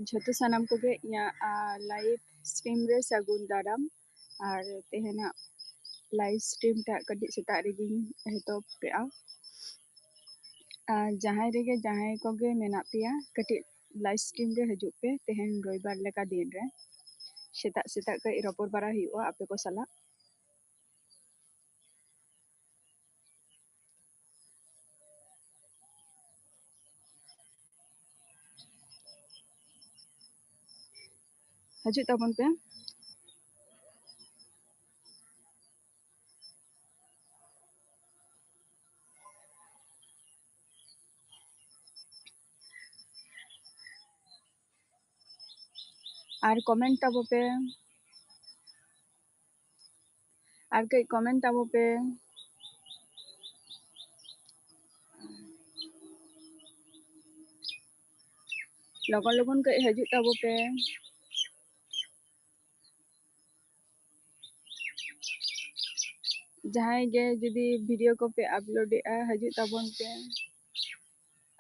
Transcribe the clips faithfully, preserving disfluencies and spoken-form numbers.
ᱡᱷᱚᱛᱚ ᱥᱟᱱᱟᱢ ᱠᱚᱜᱮ ᱤᱧᱟᱹᱜ, ᱟ, live stream ᱨᱮ ᱥᱟᱹᱜᱩᱱ ᱫᱟᱨᱟᱢ᱾ ᱟᱨ ᱛᱮᱦᱮᱧᱟᱜ live stream ᱴᱟᱜ ᱠᱟᱹᱴᱤᱡ ᱥᱮᱛᱟᱜ ᱨᱮᱜᱮᱧ ᱮᱛᱚᱦᱚᱵ ᱠᱮᱜᱼᱟ᱾ ᱟᱨ ᱡᱟᱦᱟᱸᱭ ᱨᱮᱜᱮ ᱡᱟᱦᱟᱸᱭ ᱠᱚᱜᱮ ᱢᱮᱱᱟᱜ ᱯᱮᱭᱟ, ᱠᱟᱹᱴᱤᱡ live stream ᱨᱮ ᱦᱤᱡᱩᱜ ᱯᱮ ᱛᱮᱦᱮᱧ ᱨᱚᱵᱤᱵᱟᱨ ᱞᱮᱠᱟ ᱫᱤᱱ ᱨᱮ᱾ ᱥᱮᱛᱟᱜ ᱥᱮᱛᱟᱜ ᱠᱟᱹᱡ ᱨᱚᱯᱚᱲ ᱵᱟᱲᱟ ᱦᱩᱭᱩᱜᱼᱟ ᱟᱯᱮ ᱠᱚ ᱥᱟᱞᱟᱜ᱾ ᱦᱤᱡᱩᱜ ᱛᱟᱵᱚᱱ ᱯᱮ᱾ ᱟᱨ comment ᱛᱟᱵᱚ ᱯᱮ᱾ ᱟᱨ ᱠᱟᱹᱡ comment ᱛᱟᱵᱚ ᱯᱮ᱾ ᱞᱚᱜᱚᱱ ᱞᱚᱜᱚᱱ ᱠᱟᱹᱡ ᱦᱤᱡᱩᱜ ᱛᱟᱵᱚ ᱯᱮ᱾ ᱡᱟᱦᱟᱸᱭ ᱜᱮ ᱡᱩᱫᱤ video ᱠᱚᱯᱮ upload ᱮᱜᱼᱟ, ᱦᱤᱡᱩᱜ ᱛᱟᱵᱚᱱ ᱯᱮ᱾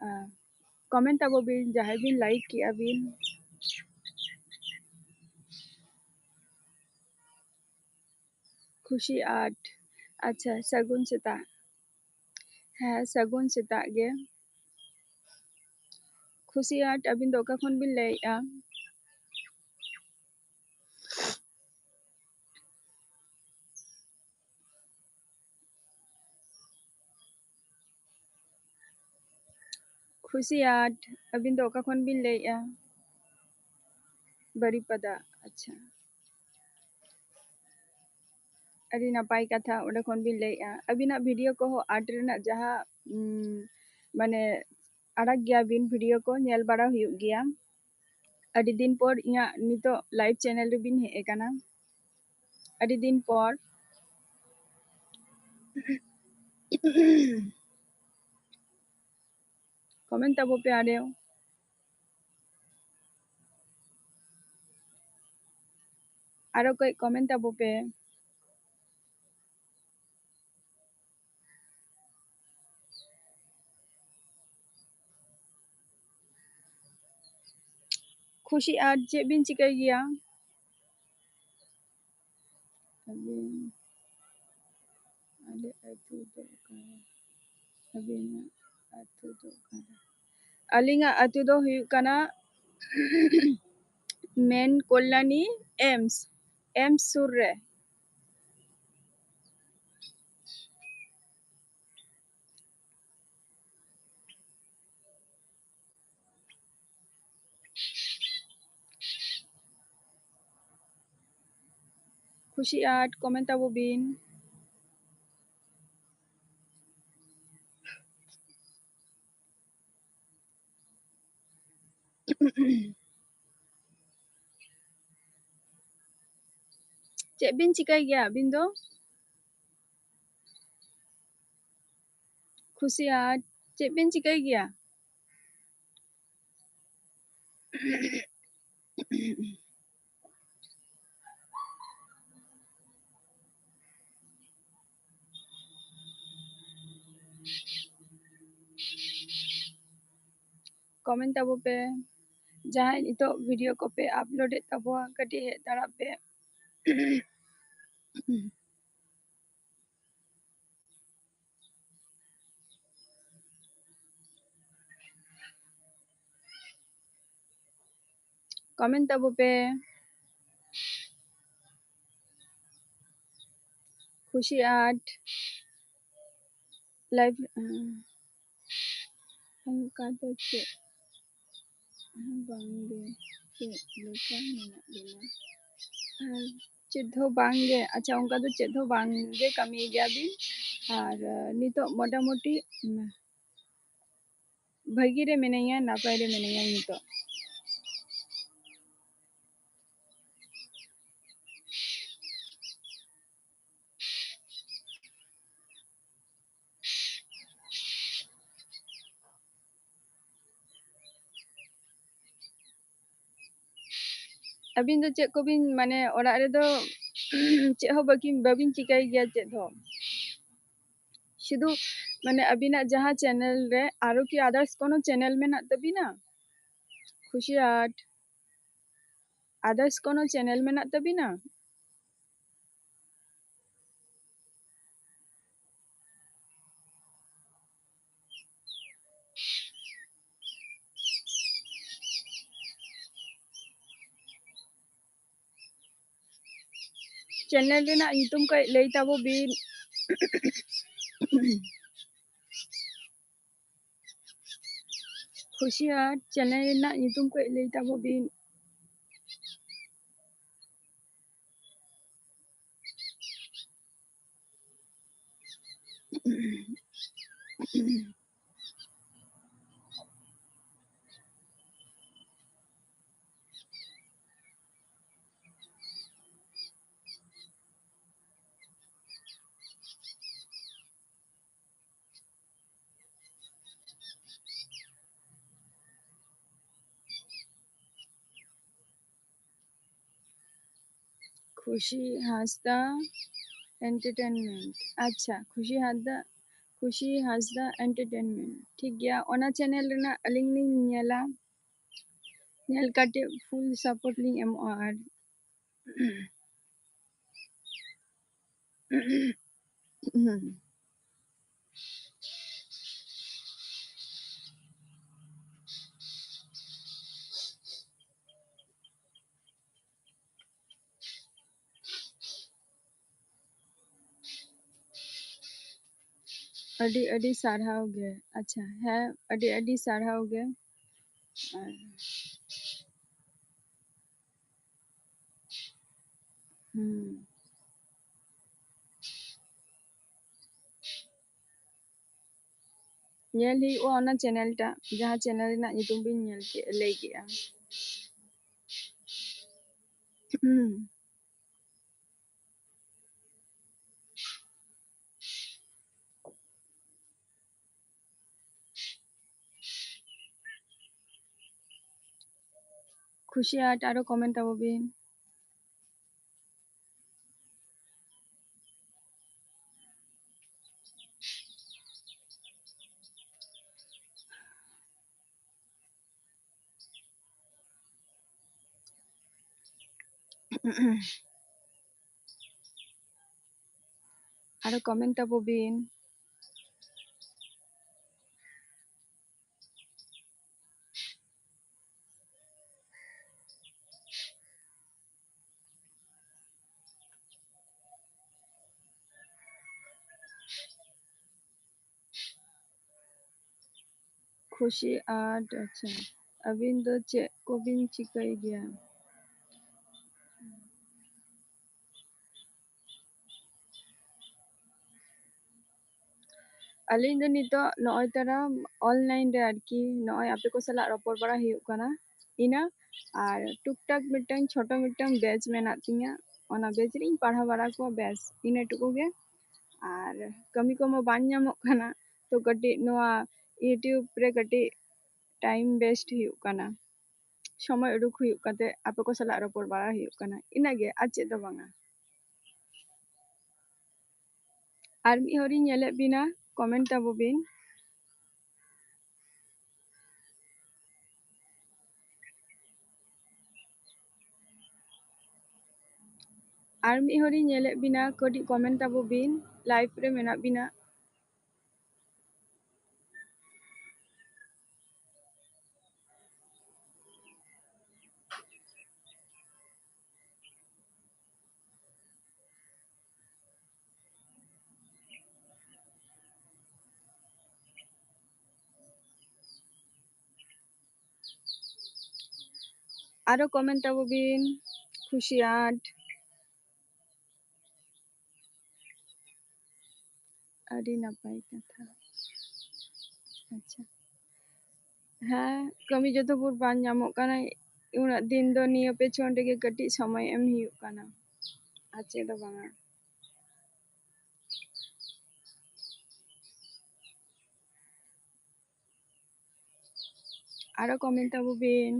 ᱟᱨ comment ᱛᱟᱵᱚ ᱵᱤᱱ, ᱡᱟᱦᱟᱸᱭ ᱵᱤᱱ like ᱠᱮᱜᱼᱟ ᱵᱤᱱ᱾ ᱠᱷᱩᱥᱤ art, ᱟᱪᱪᱷᱟ, ᱥᱟᱹᱜᱩᱱ ᱥᱮᱛᱟᱜ᱾ ᱦᱮᱸ, ᱥᱟᱹᱜᱩᱱ ᱥᱮᱛᱟᱜ ᱜᱮ᱾ ᱠᱷᱩᱥᱤ art, ᱟᱹᱵᱤᱱ ᱫᱚ ᱚᱠᱟ ᱠᱷᱚᱱ ᱵᱤᱱ ᱞᱟᱹᱭᱮᱜᱼᱟ? ᱠᱷᱩᱥᱤ art, ᱟᱹᱵᱤᱱ ᱫᱚ ᱚᱠᱟ ᱠᱷᱚᱱ ᱵᱤᱱ ᱞᱟᱹᱭᱮᱜᱼᱟ? ᱵᱟᱨᱤᱯᱟᱫᱟ, ᱟᱪᱪᱷᱟ᱾ ᱟᱹᱰᱤ ᱱᱟᱯᱟᱭ ᱠᱟᱛᱷᱟ, ᱚᱸᱰᱮ ᱠᱷᱚᱱ ᱵᱤᱱ ᱞᱟᱹᱭᱮᱜᱼᱟ᱾ ᱟᱹᱵᱤᱱᱟᱜ video ᱠᱚᱦᱚᱸ art ᱨᱮᱱᱟᱜ ᱡᱟᱦᱟᱸ, ᱩᱢ, ᱢᱟᱱᱮ ᱟᱲᱟᱜ ᱜᱮᱭᱟ ᱵᱤᱱ video ᱠᱚ, ᱧᱮᱞ ᱵᱟᱲᱟ ᱦᱩᱭᱩᱜ ᱜᱮᱭᱟ᱾ ᱟᱹᱰᱤ ᱫᱤᱱ ᱯᱚᱨ ᱤᱧᱟᱹᱜ ᱱᱤᱛᱚᱜ live channel ᱨᱮᱵᱤᱱ ᱦᱮᱡ ᱟᱠᱟᱱᱟ, ᱟᱹᱰᱤ ᱫᱤᱱ ᱯᱚᱨ᱾ Comment ᱛᱟᱵᱚ ᱯᱮ ᱟᱨᱮ᱾ ᱟᱨᱚ ᱠᱟᱹᱡ comment ᱛᱟᱵᱚ ᱯᱮ᱾ ᱠᱷᱩᱥᱤ ᱟᱨ ᱪᱮᱫ ᱵᱤᱱ ᱪᱤᱠᱟᱹᱭ ᱜᱮᱭᱟ? ᱟᱹᱵᱤᱱ, ᱟᱞᱮ ᱟᱹᱛᱩ ᱫᱚ ᱚᱠᱟᱨᱮ? ᱟᱹᱵᱤᱱᱟᱜ ᱟᱹᱛᱩ ᱫᱚ ᱚᱠᱟᱨᱮ? ᱟᱹᱞᱤᱧᱟᱜ ᱟᱹᱛᱩ ᱫᱚ ᱦᱩᱭᱩᱜ ᱠᱟᱱᱟ ᱢᱮᱱ ᱠᱚᱞᱞᱟᱱᱤ ᱮᱢᱥ, ᱮᱢᱥ ᱥᱩᱨ ᱨᱮ᱾ ᱠᱷᱩᱥᱤ ᱟᱨᱴ comment ᱛᱟᱵᱚ ᱵᱤᱱ᱾ ᱪᱮᱫ ᱵᱤᱱ ᱪᱤᱠᱟᱹᱭ ᱜᱮᱭᱟ ᱟᱹᱵᱤᱱ ᱫᱚ? ᱠᱷᱩᱥᱤ ᱟᱨᱴ ᱪᱮᱫ ᱵᱤᱱ ᱪᱤᱠᱟᱹᱭ ᱜᱮᱭᱟ? comment ᱛᱟᱵᱚ ᱯᱮ, ᱡᱟᱦᱟᱸᱭ ᱱᱤᱛᱚᱜ video ᱠᱚᱯᱮ upload ᱮᱫ ᱛᱟᱵᱚᱣᱟ, ᱠᱟᱹᱴᱤᱡ ᱦᱮᱡ ᱫᱟᱲᱟᱜ ᱯᱮ᱾ comment ᱛᱟᱵᱚ ᱯᱮ᱾ ᱠᱷᱩᱥᱤ ᱟᱨᱴ live, ᱚᱱᱠᱟ ᱫᱚ ᱪᱮᱫ ᱦᱚᱸ ᱵᱟᱝᱜᱮ, ᱪᱮᱫ ᱞᱮᱠᱟ ᱢᱮᱱᱟᱜ ᱵᱤᱱᱟ? ᱟᱨ ᱪᱮᱫ ᱦᱚᱸ ᱵᱟᱝᱜᱮ᱾ ᱟᱪᱪᱷᱟ, ᱚᱱᱠᱟ ᱫᱚ ᱪᱮᱫ ᱦᱚᱸ ᱵᱟᱝᱜᱮ ᱠᱟᱹᱢᱤᱭ ᱜᱮᱭᱟᱵᱤᱱ᱾ ᱟᱨ, ᱟᱸ, ᱱᱤᱛᱚᱜ ᱢᱚᱴᱟᱢᱩᱴᱤ, ᱩᱢ, ᱵᱷᱟᱹᱜᱤ ᱨᱮ ᱢᱤᱱᱟᱹᱧᱟ, ᱱᱟᱯᱟᱭ ᱨᱮ ᱢᱤᱱᱟᱹᱧᱟ ᱱᱤᱛᱚᱜ᱾ ᱟᱹᱵᱤᱱ ᱫᱚ ᱪᱮᱫ ᱠᱚᱵᱤᱱ, ᱢᱟᱱᱮ, ᱚᱲᱟᱜ ᱨᱮᱫᱚ ᱪᱮᱫ ᱦᱚᱸ ᱵᱟᱹᱠᱤᱱ, ᱵᱟᱹᱵᱤᱱ ᱪᱤᱠᱟᱹᱭ ᱜᱮᱭᱟ ᱪᱮᱫ ᱦᱚᱸ? ᱥᱩᱫᱷᱩ, ᱢᱟᱱᱮ, ᱟᱹᱵᱤᱱᱟᱜ ᱡᱟᱦᱟᱸ channel ᱨᱮ, ᱟᱨᱚ ᱠᱤ others ᱠᱳᱱᱳ channel ᱢᱮᱱᱟᱜ ᱛᱟᱹᱵᱤᱱᱟ? ᱠᱷᱩᱥᱤ ᱟᱨᱴ᱾ Others ᱠᱳᱱᱳ channel ᱢᱮᱱᱟᱜ ᱛᱟᱵᱤᱱᱟ? Channel ᱨᱮᱱᱟᱜ ᱧᱩᱛᱩᱢ ᱠᱟᱹᱡ ᱞᱟᱹᱭ ᱛᱟᱵᱚ ᱵᱤᱱ᱾ ᱠᱷᱩᱥᱤᱭᱟᱨ channel ᱨᱮᱱᱟᱜ ᱧᱩᱛᱩᱢ ᱠᱟᱹᱡ ᱞᱟᱹᱭ ᱛᱟᱵᱚ ᱵᱤᱱ᱾ ᱠᱷᱩᱥᱤ ᱦᱟᱸᱥᱫᱟ Entertainment. ᱟᱪᱪᱷᱟ, ᱠᱷᱩᱥᱤ ᱦᱟᱸᱥᱫᱟ, ᱠᱷᱩᱥᱤ ᱦᱟᱸᱥᱫᱟ Entertainment. ᱴᱷᱤᱠ ᱜᱮᱭᱟ, ᱚᱱᱟ channel ᱨᱮᱱᱟᱜ ᱟᱹᱞᱤᱧ ᱞᱤᱧ ᱧᱮᱞᱟ, ᱧᱮᱞ ᱠᱟᱛᱮ full support ᱞᱤᱧ ᱮᱢᱚᱜᱼᱟ᱾ ᱟᱨ ᱟᱹᱰᱤ ᱟᱹᱰᱤ ᱥᱟᱨᱦᱟᱣ ᱜᱮ᱾ ᱟᱪᱪᱷᱟ, ᱦᱮᱸ, ᱟᱹᱰᱤ ᱟᱹᱰᱤ ᱥᱟᱨᱦᱟᱣ ᱜᱮ᱾ ᱟᱨ, ᱦᱩᱸ᱾ ᱧᱮᱞ ᱦᱩᱭᱩᱜᱼᱟ ᱚᱱᱟ channel ᱴᱟᱜ, ᱡᱟᱦᱟᱸ channel ᱨᱮᱱᱟᱜ ᱧᱩᱛᱩᱢ ᱵᱤᱱ ᱧᱮᱞ ᱠᱮᱫ, ᱞᱟᱹᱭ ᱠᱮᱫᱼᱟ᱾ ᱦᱩᱸ᱾ ᱠᱷᱩᱥᱤ ᱟᱨᱴ ᱟᱨᱚ comment ᱛᱟᱵᱚ ᱵᱤᱱ᱾ ᱟᱨᱚ comment ᱛᱟᱵᱚ ᱵᱤᱱ᱾ ᱠᱷᱩᱥᱤ ᱟᱨ, ᱟᱪᱪᱷᱟ, ᱟᱹᱵᱤᱱ ᱫᱚ ᱪᱮᱫ ᱠᱚᱵᱤᱱ ᱪᱤᱠᱟᱹᱭ ᱜᱮᱭᱟ? ᱟᱹᱞᱤᱧ ᱫᱚ ᱱᱤᱛᱚᱜ ᱱᱚᱜᱼᱚᱭ ᱛᱟᱨᱟ online ᱨᱮ ᱟᱨᱠᱤ ᱱᱚᱜᱼᱚᱭ ᱟᱯᱮ ᱠᱚ ᱥᱟᱞᱟᱜ ᱨᱚᱯᱚᱲ ᱵᱟᱲᱟ ᱦᱩᱭᱩᱜ ᱠᱟᱱᱟ᱾ ᱤᱱᱟᱹ ᱟᱨ ᱴᱩᱠ ᱴᱟᱠ ᱢᱤᱫᱴᱟᱝ ᱪᱷᱳᱴᱳ ᱢᱤᱫᱴᱟᱝ batch ᱢᱮᱱᱟᱜ ᱛᱤᱧᱟᱹ, ᱚᱱᱟ batch ᱨᱤᱧ ᱯᱟᱲᱦᱟᱣ ᱵᱟᱲᱟ ᱠᱚᱣᱟ, ᱵᱮᱥ ᱤᱱᱟᱹ ᱴᱩᱠᱩ ᱜᱮ᱾ ᱟᱨ ᱠᱟᱹᱢᱤ ᱠᱚᱢᱟ ᱵᱟᱝ ᱧᱟᱢᱚᱜ ᱠᱟᱱᱟ, ᱛᱚ ᱠᱟᱹᱴᱤᱡ ᱱᱚᱣᱟ YouTube ᱨᱮ ᱠᱟᱹᱴᱤᱡ time waste ᱦᱩᱭᱩᱜ ᱠᱟᱱᱟ, ᱥᱚᱢᱚᱭ ᱩᱰᱩᱠ ᱦᱩᱭᱩᱜ ᱠᱟᱛᱮ ᱟᱯᱮ ᱠᱚ ᱥᱟᱞᱟᱜ ᱨᱚᱯᱚᱲ ᱵᱟᱲᱟ ᱦᱩᱭᱩᱜ ᱠᱟᱱᱟ, ᱤᱱᱟᱹᱜᱮ, ᱟᱨ ᱪᱮᱫ ᱫᱚ ᱵᱟᱝᱟ᱾ ᱟᱨ ᱢᱤᱫ ᱦᱚᱲᱤᱧ ᱧᱮᱞᱮᱫ ᱵᱤᱱᱟ, comment ᱛᱟᱵᱚ ᱵᱤᱱ᱾ ᱟᱨ ᱢᱤᱫ ᱦᱚᱲᱤᱧ ᱧᱮᱞᱮᱫ ᱵᱤᱱᱟ, ᱠᱟᱹᱴᱤᱡ comment ᱛᱟᱵᱚ ᱵᱤᱱ, live ᱨᱮ ᱢᱮᱱᱟᱜ ᱵᱤᱱᱟ᱾ ᱟᱨᱚ comment ᱛᱟᱵᱚ ᱵᱤᱱ, ᱠᱷᱩᱥᱤᱭᱟᱴ᱾ ᱟᱹᱰᱤ ᱱᱟᱯᱟᱭ ᱠᱟᱛᱷᱟ᱾ ᱟᱪᱪᱷᱟ, ᱦᱮᱸ, ᱠᱟᱹᱢᱤ ᱡᱚᱛᱚ ᱵᱷᱳᱨ ᱵᱟᱝ ᱧᱟᱢᱚᱜ ᱠᱟᱱᱟ, ᱩᱱᱟᱹᱜ ᱫᱤᱱ ᱫᱚ ᱱᱤᱭᱟᱹ ᱯᱮᱪᱷᱚᱱ ᱨᱮᱜᱮ ᱠᱟᱹᱴᱤᱡ ᱥᱚᱢᱚᱭ ᱮᱢ ᱦᱩᱭᱩᱜ ᱠᱟᱱᱟ, ᱟᱨ ᱪᱮᱫ ᱫᱚ ᱵᱟᱝᱟ᱾ ᱟᱨᱚ comment ᱛᱟᱵᱚ ᱵᱤᱱ᱾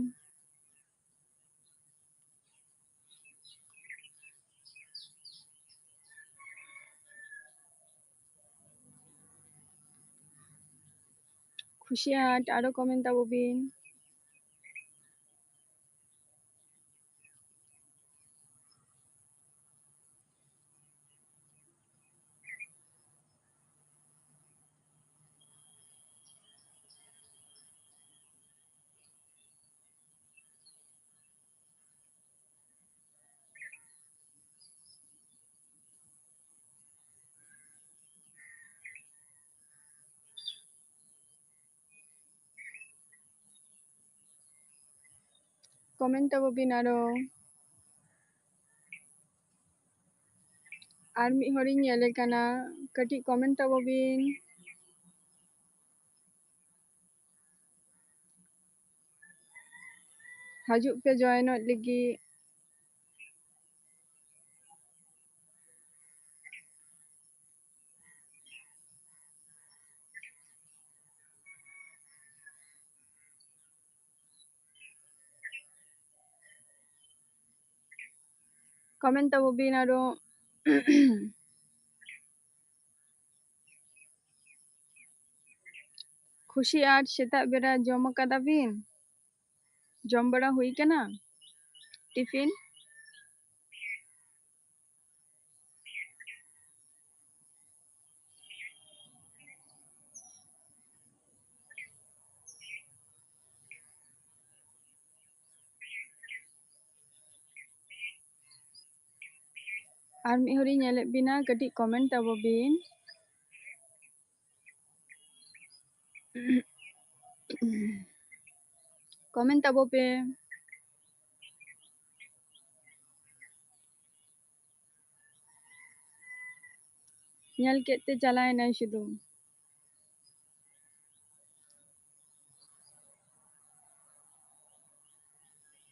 ᱠᱷᱩᱥᱤᱭᱟᱴ, ᱟᱨᱚ comment ᱛᱟᱵᱚ ᱵᱤᱱ᱾ comment ᱛᱟᱵᱚ ᱵᱤᱱ ᱟᱨᱚ᱾ ᱟᱨ ᱢᱤᱫ ᱦᱚᱲᱤᱧ ᱧᱮᱞᱮ ᱠᱟᱱᱟ, ᱠᱟᱹᱴᱤᱡ comment ᱛᱟᱵᱚ ᱵᱤᱱ᱾ ᱦᱤᱡᱩᱜ ᱯᱮ joinᱚᱜ ᱞᱟᱹᱜᱤᱫ᱾ comment ᱛᱟᱵᱚ ᱵᱤᱱ ᱟᱨᱚ᱾ ᱠᱷᱩᱥᱤ ᱟᱨ ᱥᱮᱛᱟᱜ ᱵᱮᱲᱟ ᱡᱚᱢ ᱟᱠᱟᱫᱟ ᱵᱤᱱ? ᱡᱚᱢ ᱵᱟᱲᱟ ᱦᱩᱭ ᱠᱟᱱᱟ ᱴᱤᱯᱷᱤᱱ? ᱟᱨ ᱢᱤᱫ ᱦᱚᱲᱤᱧ ᱧᱮᱞᱮᱫ ᱵᱤᱱᱟ, ᱠᱟᱹᱴᱤᱡ comment ᱛᱟᱵᱚ ᱵᱤᱱ᱾ comment ᱛᱟᱵᱚ ᱯᱮ᱾ ᱧᱮᱞ ᱠᱮᱫ ᱛᱮ ᱪᱟᱞᱟᱣᱮᱱᱟᱭ ᱥᱩᱫᱷᱩ᱾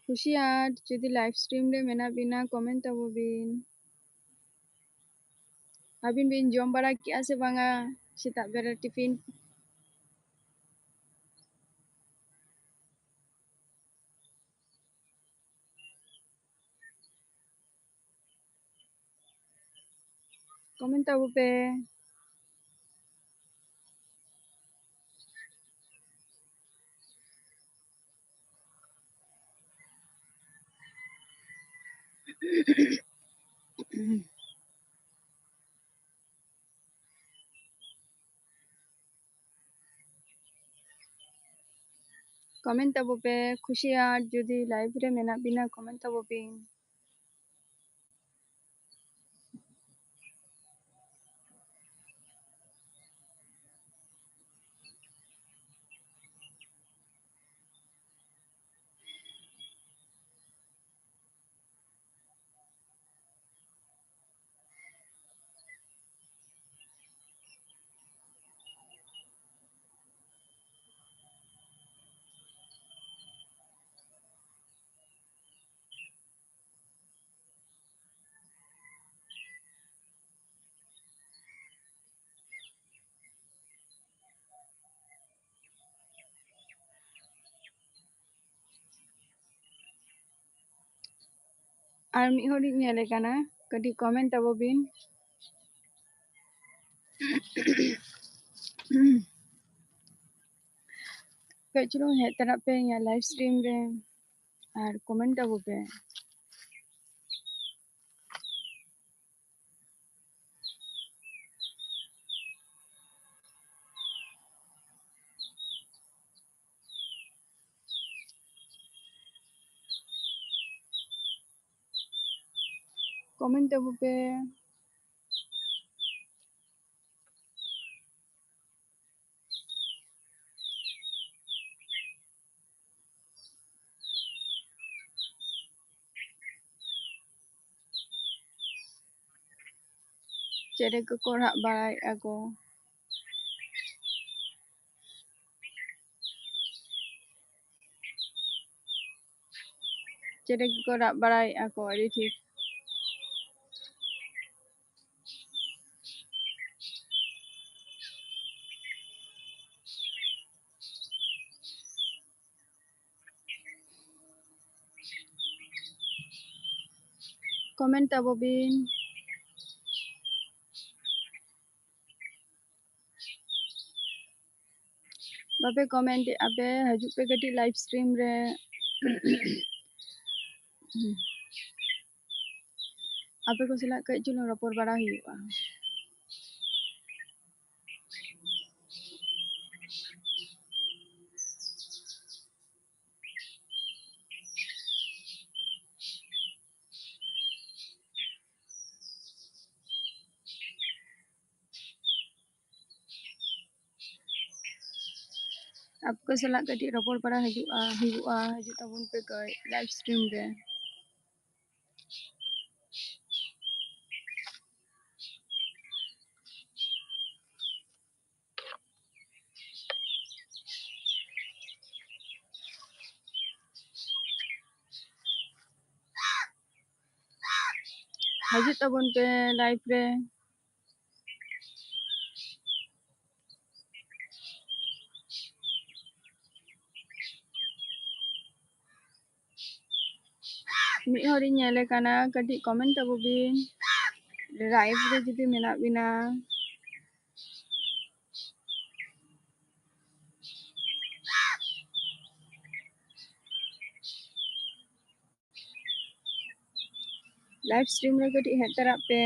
ᱠᱷᱩᱥᱤ ᱟᱨ ᱡᱩᱫᱤ live stream ᱨᱮ ᱢᱮᱱᱟᱜ ᱵᱤᱱᱟ, comment ᱛᱟᱵᱚ ᱵᱤᱱ᱾ ᱟᱹᱵᱤᱱ ᱵᱤᱱ ᱡᱚᱢ ᱵᱟᱲᱟ ᱠᱮᱜᱼᱟ ᱥᱮ ᱵᱟᱝᱟ ᱥᱮᱛᱟᱜ ᱵᱮᱨᱟ ᱴᱤᱯᱷᱤᱱ? comment ᱛᱟᱵᱚ ᱯᱮ᱾ comment ᱛᱟᱵᱚ ᱯᱮ, ᱠᱷᱩᱥᱤ ᱟᱨ ᱡᱩᱫᱤ live ᱨᱮ ᱢᱮᱱᱟᱜ ᱵᱤᱱᱟ, comment ᱛᱟᱵᱚ ᱯᱮ᱾ ᱟᱨ ᱢᱤᱫ ᱦᱚᱲᱤᱧ ᱧᱮᱞᱮ ᱠᱟᱱᱟ, ᱠᱟᱹᱴᱤᱡ comment ᱛᱟᱵᱚ ᱵᱤᱱ᱾ ᱠᱟᱹᱡ ᱪᱩᱞᱩᱝ ᱦᱮᱡ ᱛᱟᱨᱟᱜ ᱯᱮ ᱤᱧᱟᱹᱜ live stream ᱨᱮ ᱟᱨ comment ᱛᱟᱵᱚ ᱯᱮ᱾ Comment ᱛᱟᱵᱚ ᱯᱮ᱾ ᱪᱮᱬᱮ ᱠᱚᱠᱚ ᱨᱟᱜ ᱵᱟᱲᱟᱭᱮᱫᱼᱟ ᱠᱚ᱾ ᱪᱮᱬᱮ ᱠᱚᱠᱚ ᱨᱟᱜ ᱵᱟᱲᱟᱭᱮᱫᱼᱟ ᱠᱚ, ᱟᱹᱰᱤ ᱴᱷᱤᱠ᱾ Comment ᱛᱟᱵᱚ ᱵᱤᱱ᱾ ᱵᱟᱯᱮ comment ᱮᱫᱼᱟ ᱯᱮ, ᱦᱤᱡᱩᱜ ᱯᱮ ᱠᱟᱹᱴᱤᱡ live stream ᱨᱮ᱾ ᱟᱯᱮ ᱠᱚ ᱥᱟᱞᱟᱜ ᱠᱟᱹᱡ ᱪᱩᱞᱩᱝ ᱨᱚᱯᱚᱲ ᱵᱟᱲᱟ ᱦᱩᱭᱩᱜᱼᱟ᱾ ᱟᱯᱮ ᱠᱚ ᱥᱟᱞᱟᱜ ᱠᱟᱹᱴᱤᱡ ᱨᱚᱯᱚᱲ ᱵᱟᱲᱟ ᱦᱤᱡᱩᱜᱼᱟ, ᱦᱩᱭᱩᱜᱼᱟ, ᱦᱤᱡᱩᱜ ᱛᱟᱵᱚᱱ ᱯᱮ ᱠᱟᱹᱡ live stream ᱨᱮ᱾ ᱦᱤᱡᱩᱜ ᱛᱟᱵᱚᱱ ᱯᱮ live ᱨᱮ᱾ ᱢᱤᱫ ᱦᱚᱲᱤᱧ ᱧᱮᱞᱮ ᱠᱟᱱᱟ, ᱠᱟᱹᱴᱤᱡ comment ᱛᱟᱵᱚ ᱵᱤᱱ, live ᱨᱮ ᱡᱩᱫᱤ ᱢᱮᱱᱟᱜ ᱵᱤᱱᱟ᱾ Live stream ᱨᱮ ᱠᱟᱹᱴᱤᱡ ᱦᱮᱡ ᱛᱟᱨᱟᱜ ᱯᱮ᱾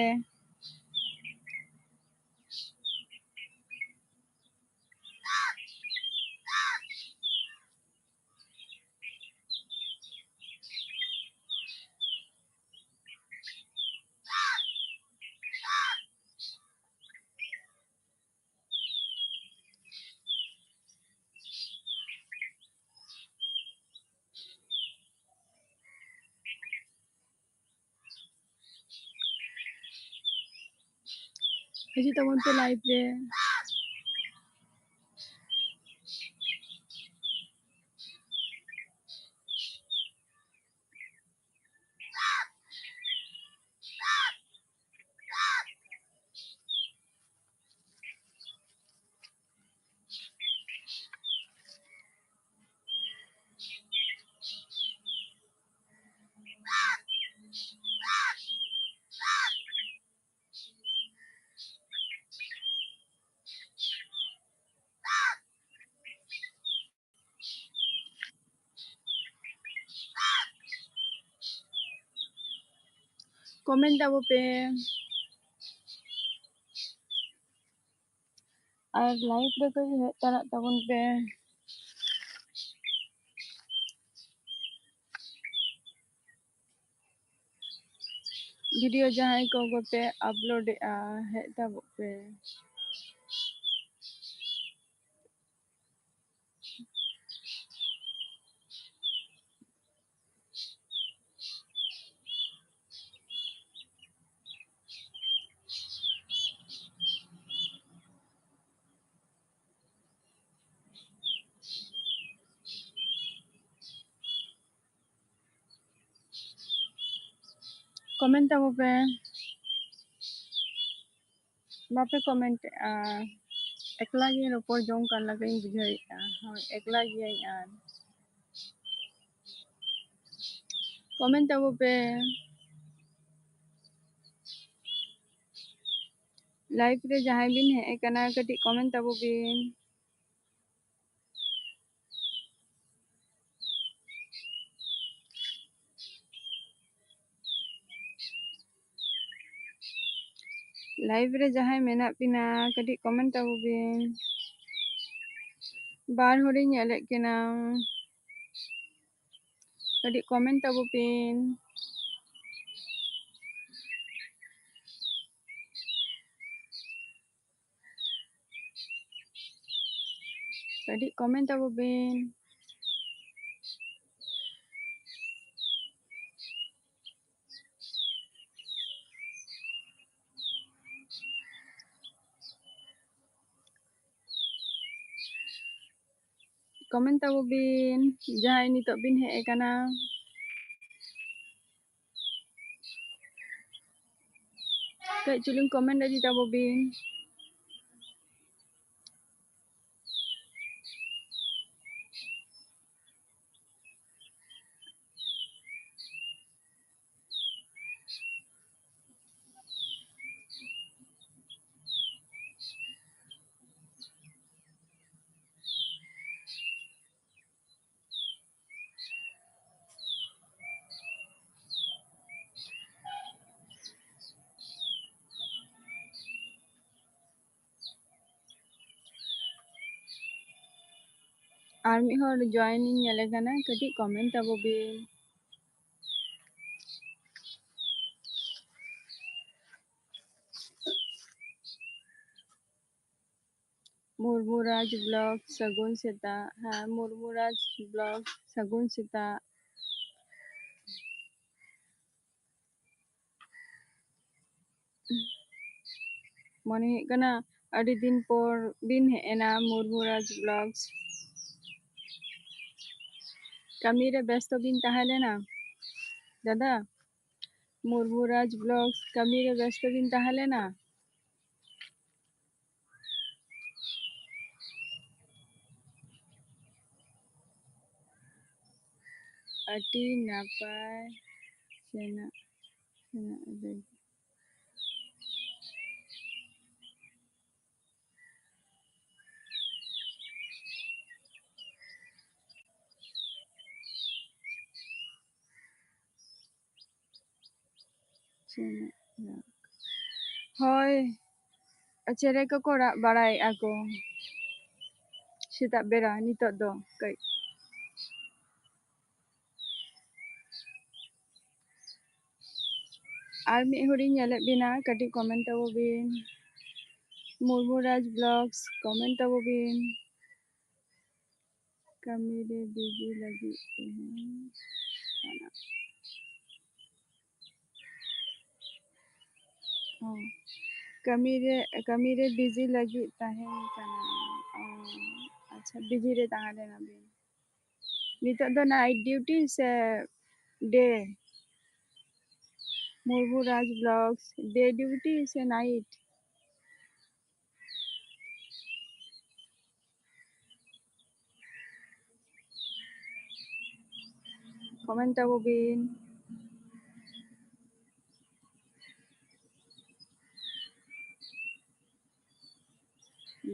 ᱦᱤᱡᱩᱜ ᱛᱟᱵᱚᱱ ᱯᱮ live ᱨᱮ᱾ Comment ᱛᱟᱵᱚ ᱯᱮ᱾ ᱟᱨ live ᱨᱮ ᱠᱟᱹᱡ ᱦᱮᱡ ᱛᱟᱨᱟᱜ ᱛᱟᱵᱚᱱ ᱯᱮ᱾ Video ᱡᱟᱦᱟᱸᱭ ᱠᱚ ᱜᱚᱯᱮ upload ᱮᱜᱼᱟ, ᱦᱮᱡ ᱛᱟᱵᱚᱜ ᱯᱮ᱾ Comment ᱛᱟᱵᱚ ᱯᱮ᱾ ᱵᱟᱯᱮ comment ᱮᱜᱼᱟ᱾ ᱮᱠᱞᱟ ᱜᱮ ᱨᱚᱯᱚᱲ ᱡᱚᱝ ᱠᱟᱱ ᱞᱮᱠᱟᱧ ᱵᱩᱡᱷᱟᱹᱣᱮᱫᱼᱟ᱾ ᱦᱳᱭ, ᱮᱠᱞᱟ ᱜᱤᱭᱟᱹᱧ ᱟᱨ Comment ᱛᱟᱵᱚ ᱯᱮ᱾ Live ᱨᱮ ᱡᱟᱦᱟᱸᱭ ᱵᱤᱱ ᱦᱮᱡ ᱟᱠᱟᱱᱟ, ᱠᱟᱹᱴᱤᱡ comment ᱛᱟᱵᱚ ᱵᱤᱱ᱾ Live ᱨᱮ ᱡᱟᱦᱟᱸᱭ ᱢᱮᱱᱟᱜ ᱵᱤᱱᱟ, ᱠᱟᱹᱴᱤᱡ comment ᱛᱟᱵᱚ ᱵᱤᱱ᱾ ᱵᱟᱨ ᱦᱚᱲᱤᱧ ᱧᱮᱞᱮᱫ ᱠᱤᱱᱟ, ᱠᱟᱹᱴᱤᱡ comment ᱛᱟᱵᱚ ᱵᱤᱱ᱾ ᱠᱟᱹᱴᱤᱡ comment ᱛᱟᱵᱚ ᱵᱤᱱ᱾ Comment ᱛᱟᱵᱚ ᱵᱤᱱ, ᱡᱟᱦᱟᱸᱭ ᱱᱤᱛᱚᱜ ᱵᱤᱱ ᱦᱮᱡ ᱟᱠᱟᱱᱟ᱾ ᱠᱟᱹᱡ ᱪᱩᱞᱩᱝ comment ᱤᱫᱤ ᱛᱟᱵᱚ ᱵᱤᱱ᱾ ᱟᱨ ᱢᱤᱫ ᱦᱚᱲ join ᱤᱧ ᱧᱮᱞᱮ ᱠᱟᱱᱟ, ᱠᱟᱹᱴᱤᱡ comment ᱛᱟᱵᱚ ᱵᱤᱱ᱾ ᱢᱩᱨᱢᱩ ᱨᱟᱡᱽ vlog ᱥᱟᱹᱜᱩᱱ ᱥᱮᱛᱟᱜ᱾ ᱦᱮᱸ, ᱢᱩᱨᱢᱩ ᱨᱟᱡᱽ vlog ᱥᱟᱹᱜᱩᱱ ᱥᱮᱛᱟᱜ᱾ ᱢᱚᱱᱮ ᱦᱩᱭᱩᱜ ᱠᱟᱱᱟ ᱟᱹᱰᱤ ᱫᱤᱱ ᱯᱚᱨ ᱵᱤᱱ ᱦᱮᱡ ᱮᱱᱟ ᱢᱩᱨᱢᱩ ᱨᱟᱡᱽ vlogs᱾ ᱠᱟᱹᱢᱤ ᱨᱮ ᱵᱮᱥᱛᱚ ᱵᱤᱱ ᱛᱟᱦᱮᱸ ᱞᱮᱱᱟ ᱫᱟᱫᱟ? ᱢᱩᱨᱢᱩ ᱨᱟᱡᱽ vlogs, ᱠᱟᱹᱢᱤ ᱨᱮ ᱵᱮᱥᱛᱚ ᱵᱤᱱ ᱛᱟᱦᱮᱸ ᱞᱮᱱᱟ? ᱟᱹᱰᱤ ᱱᱟᱯᱟᱭ ᱥᱮᱱᱚᱜ, ᱥᱮᱱᱚᱜ ᱞᱟᱹᱜᱤᱫ᱾ ᱥᱮᱱᱚᱜ ᱞᱟᱹᱜᱤᱫ᱾ ᱦᱳᱭ, ᱪᱮᱬᱮ ᱠᱚᱠᱚ ᱨᱟᱜ ᱵᱟᱲᱟᱭᱮᱫᱼᱟ ᱠᱚ ᱥᱮᱛᱟᱜ ᱵᱮᱲᱟ ᱱᱤᱛᱚᱜ ᱫᱚ ᱠᱟᱹᱡ᱾ ᱟᱨ ᱢᱤᱫ ᱦᱚᱲᱤᱧ ᱧᱮᱞᱮᱫ ᱵᱤᱱᱟ, ᱠᱟᱹᱴᱤᱡ comment ᱛᱟᱵᱚ ᱵᱤᱱ᱾ ᱢᱩᱨᱢᱩ ᱨᱟᱡᱽ Vlogs, comment ᱛᱟᱵᱚ ᱵᱤᱱ᱾ ᱠᱟᱹᱢᱤ ᱨᱮ busy ᱞᱟᱹᱜᱤᱫ ᱛᱟᱦᱮᱸ ᱠᱟᱱᱟ᱾ ᱚ, ᱠᱟᱹᱢᱤ ᱨᱮ, ᱠᱟᱹᱢᱤ ᱨᱮ busy ᱞᱟᱹᱜᱤᱫ ᱛᱟᱦᱮᱸ ᱠᱟᱱᱟ᱾ ᱚ, ᱟᱪᱪᱷᱟ, busy ᱨᱮ ᱛᱟᱦᱮᱸ ᱞᱮᱱᱟ ᱵᱤᱱ᱾ ᱱᱤᱛᱚᱜ ᱫᱚ night duty ᱥᱮ day? ᱢᱩᱨᱢᱩ ᱨᱟᱡᱽ Vlogs, day duty ᱥᱮ night? Comment ᱛᱟᱵᱚ ᱵᱤᱱ᱾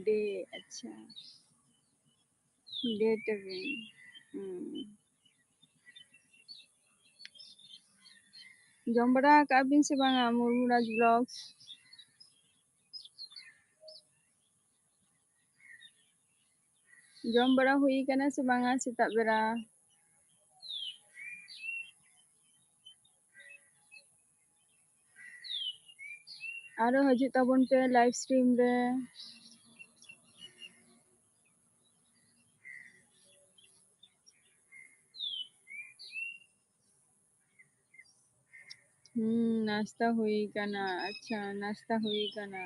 Day, ᱟᱪᱪᱷᱟ᱾ Day ᱛᱟᱵᱤᱱ᱾ ᱦᱩᱸ᱾ ᱡᱚᱢ ᱵᱟᱲᱟ ᱟᱠᱟᱜ ᱵᱤᱱ ᱥᱮ ᱵᱟᱝᱟ ᱢᱩᱨᱢᱩ ᱨᱟᱡᱽ Vlogs? ᱡᱚᱢ ᱵᱟᱲᱟ ᱦᱩᱭ ᱠᱟᱱᱟ ᱥᱮ ᱵᱟᱝᱟ ᱥᱮᱛᱟᱜ ᱵᱮᱲᱟ? ᱟᱨᱚ ᱦᱤᱡᱩᱜ ᱛᱟᱵᱚᱱ ᱯᱮ live stream ᱨᱮ᱾ ᱦᱩᱸ, ᱱᱟᱥᱛᱟ ᱦᱩᱭ ᱠᱟᱱᱟ᱾ ᱟᱪᱪᱷᱟ, ᱱᱟᱥᱛᱟ ᱦᱩᱭ ᱠᱟᱱᱟ᱾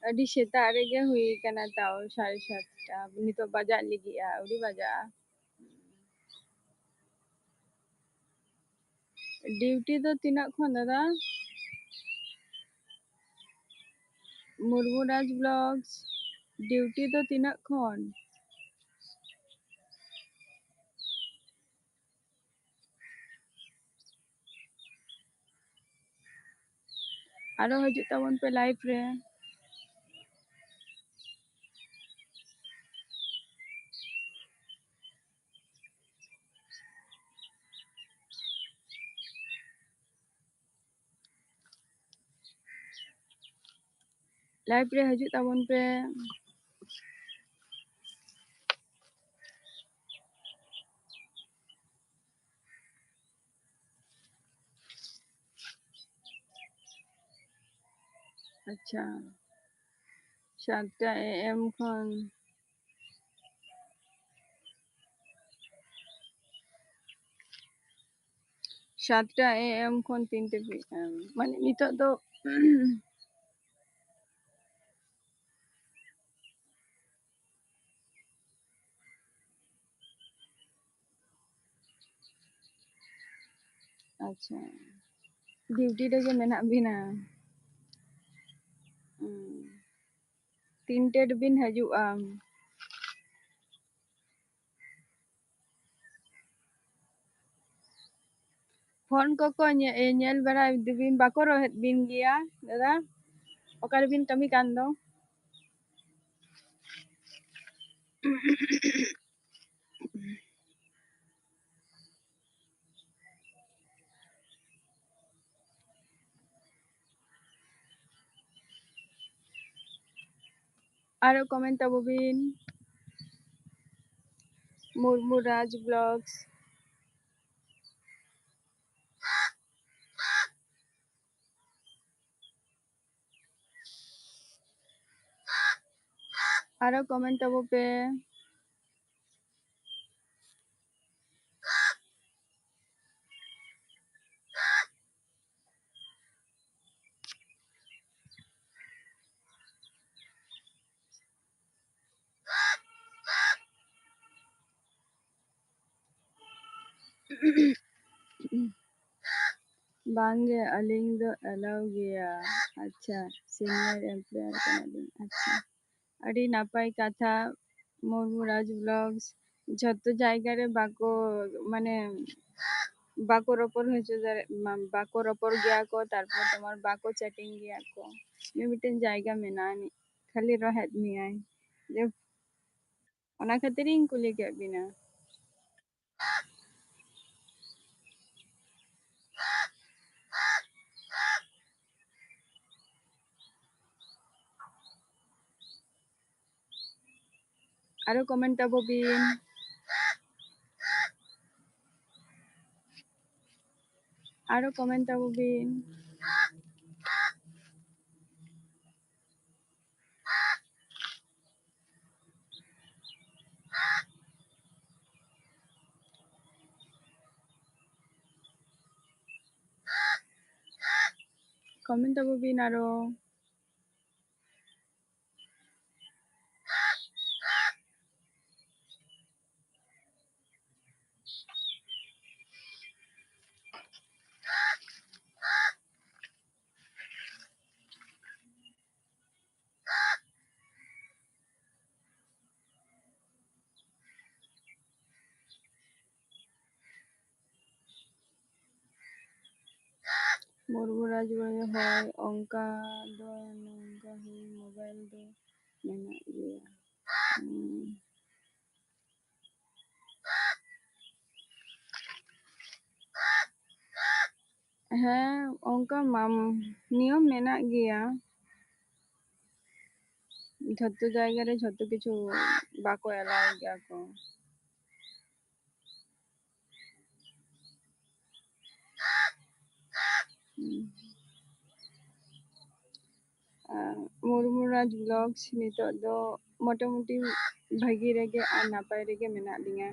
ᱟᱹᱰᱤ ᱥᱮᱛᱟᱜ ᱨᱮᱜᱮ ᱦᱩᱭ ᱠᱟᱱᱟ, ᱛᱟᱣ ᱥᱟᱲᱮ ᱥᱟᱛᱴᱟ᱾ ᱱᱤᱛᱚᱜ ᱵᱟᱡᱟᱜ ᱞᱟᱹᱜᱤᱫᱼᱟ, ᱟᱹᱣᱨᱤ ᱵᱟᱡᱟᱜᱼᱟ᱾ Duty ᱫᱚ ᱛᱤᱱᱟᱹᱜ ᱠᱷᱚᱱ, ᱫᱟᱫᱟ? ᱢᱩᱨᱢᱩ ᱨᱟᱡᱽ Vlogs, duty ᱫᱚ ᱛᱤᱱᱟᱹᱜ ᱠᱷᱚᱱ? ᱟᱨᱚ ᱦᱤᱡᱩᱜ ᱛᱟᱵᱚᱱ ᱯᱮ live ᱨᱮ᱾ Live ᱨᱮ ᱦᱤᱡᱩᱜ ᱛᱟᱵᱚᱱ ᱯᱮ᱾ ᱟᱪᱪᱷᱟ, ᱥᱟᱛᱴᱟ AM ᱠᱷᱚᱱ᱾ ᱥᱟᱛᱴᱟ AM ᱠᱷᱚᱱ ᱛᱤᱱᱴᱮ PM, ᱢᱟᱱᱮ ᱱᱤᱛᱚᱜ ᱫᱚ᱾ ᱟᱪᱪᱷᱟ, duty ᱨᱮᱜᱮ ᱢᱮᱱᱟᱜ ᱵᱤᱱᱟ? ᱦᱩᱸ᱾ ᱛᱤᱱᱴᱮ ᱨᱮᱵᱤᱱ ᱦᱤᱡᱩᱜᱼᱟ? ᱯᱷᱳᱱ ᱠᱚᱠᱚ ᱧᱮ-, ᱧᱮᱞ ᱵᱟᱲᱟᱭ ᱫᱟᱵᱤᱱ, ᱵᱟᱠᱚ ᱨᱚᱦᱮᱫ ᱵᱤᱱ ᱜᱮᱭᱟ ᱫᱟᱫᱟ? ᱚᱠᱟ ᱨᱮᱵᱤᱱ ᱠᱟᱹᱢᱤ ᱠᱟᱱ ᱫᱚ? ᱟᱨᱚ comment ᱛᱟᱵᱚ ᱵᱤᱱ, ᱢᱩᱨᱢᱩ ᱨᱟᱡᱽ Vlogs᱾ ᱟᱨᱚ comment ᱛᱟᱵᱚ ᱯᱮ᱾ ᱵᱟᱝᱜᱮ, ᱟᱹᱞᱤᱧ ᱫᱚ allow ᱜᱮᱭᱟ᱾ ᱟᱪᱪᱷᱟ, senior employer ᱠᱟᱱᱟᱞᱤᱧ᱾ ᱟᱪᱪᱷᱟ, ᱟᱹᱰᱤ ᱱᱟᱯᱟᱭ ᱠᱟᱛᱷᱟ, ᱢᱩᱨᱢᱩ ᱨᱟᱡᱽ Vlogs᱾ ᱡᱷᱚᱛᱚ ᱡᱟᱭᱜᱟ ᱨᱮ ᱵᱟᱠᱚ, ᱢᱟᱱᱮ, ᱵᱟᱠᱚ ᱨᱚᱯᱚᱲ ᱦᱚᱪᱚ ᱫᱟᱲᱮ-, ᱢᱟ-, ᱵᱟᱠᱚ ᱨᱚᱯᱚᱲ ᱜᱮᱭᱟ ᱠᱚ, ᱛᱟᱨᱯᱚᱨ ᱛᱳᱢᱟᱨ ᱵᱟᱠᱚ chatting ᱜᱮᱭᱟ ᱠᱚ᱾ ᱢᱤᱫ ᱢᱤᱫᱴᱮᱱ ᱡᱟᱭᱜᱟ ᱢᱮᱱᱟᱜᱼᱟ ᱟᱹᱱᱤᱡ, ᱠᱷᱟᱹᱞᱤ ᱨᱚᱦᱮᱫ ᱢᱮᱭᱟᱭ᱾ ᱡᱮ ᱚᱱᱟ ᱠᱷᱟᱹᱛᱤᱨ ᱤᱧ ᱠᱩᱞᱤ ᱠᱮᱫ ᱵᱤᱱᱟ᱾ ᱟᱨᱚ comment ᱛᱟᱵᱚ ᱵᱤᱱ᱾ ᱟᱨᱚ comment ᱛᱟᱵᱚ ᱵᱤᱱ᱾ Comment ᱛᱟᱵᱚ ᱵᱤᱱ ᱟᱨᱚ᱾ ᱢᱩᱨᱢᱩ ᱨᱟᱡᱽ ᱵᱚᱞᱮ ᱦᱳᱭ, ᱚᱱᱠᱟ ᱫᱚ ᱱᱚᱝᱠᱟ ᱦᱩᱭ mobile ᱫᱚ ᱢᱮᱱᱟᱜ ᱜᱮᱭᱟ᱾ ᱦᱩᱸ᱾ ᱦᱮᱸ, ᱚᱱᱠᱟ ᱢᱟᱢ-, ᱱᱤᱭᱚᱢ ᱢᱮᱱᱟᱜ ᱜᱮᱭᱟ᱾ ᱡᱷᱚᱛᱚ ᱡᱟᱭᱜᱟ ᱨᱮ ᱡᱷᱚᱛᱚ ᱠᱤᱪᱷᱩ ᱵᱟᱠᱚ allow ᱜᱮᱭᱟ ᱠᱚ᱾ ᱦᱩᱸ᱾ ᱟᱨ ᱢᱩᱨᱢᱩ ᱨᱟᱡᱽ vlogs ᱱᱤᱛᱚᱜ ᱫᱚ ᱢᱚᱴᱟᱢᱩᱴᱤ ᱵᱷᱟᱹᱜᱤ ᱨᱮᱜᱮ ᱟᱨ ᱱᱟᱯᱟᱭ ᱨᱮᱜᱮ ᱢᱮᱱᱟᱜ ᱞᱤᱧᱟ᱾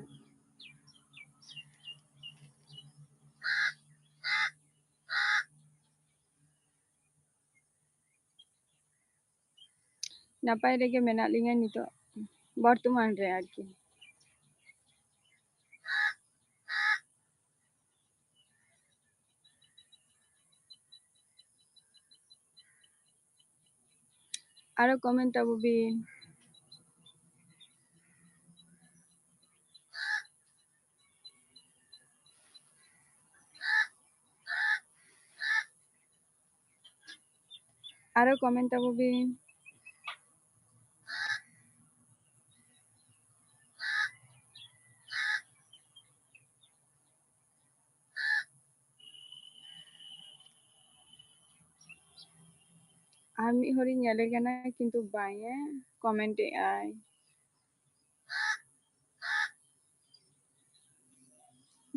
ᱱᱟᱯᱟᱭ ᱨᱮᱜᱮ ᱢᱮᱱᱟᱜ ᱞᱤᱧᱟ ᱱᱤᱛᱚᱜ ᱵᱚᱨᱛᱚᱢᱟᱱ ᱨᱮ ᱟᱨᱠᱤ᱾ ᱟᱨᱚ comment ᱛᱟᱵᱚ ᱵᱤᱱ᱾ ᱟᱨᱚ comment ᱛᱟᱵᱚ ᱵᱤᱱ᱾ ᱟᱨ ᱢᱤᱫ ᱦᱚᱲᱤᱧ ᱧᱮᱞᱮ ᱠᱟᱱᱟ, ᱠᱤᱱᱛᱩ ᱵᱟᱝ ᱮ comment ᱮᱫ ᱟᱭ᱾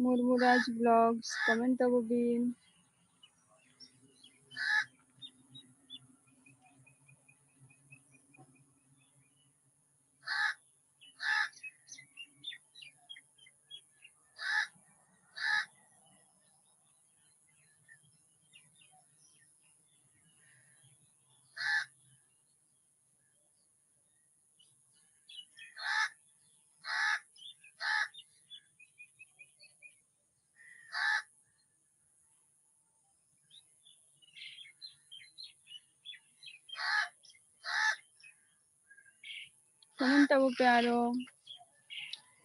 ᱢᱩᱨᱢᱩᱨᱟᱡᱽ Vlogs, comment ᱛᱟᱵᱚ ᱵᱤᱱ᱾ Comment ᱛᱟᱵᱚ ᱯᱮ ᱟᱨᱚ᱾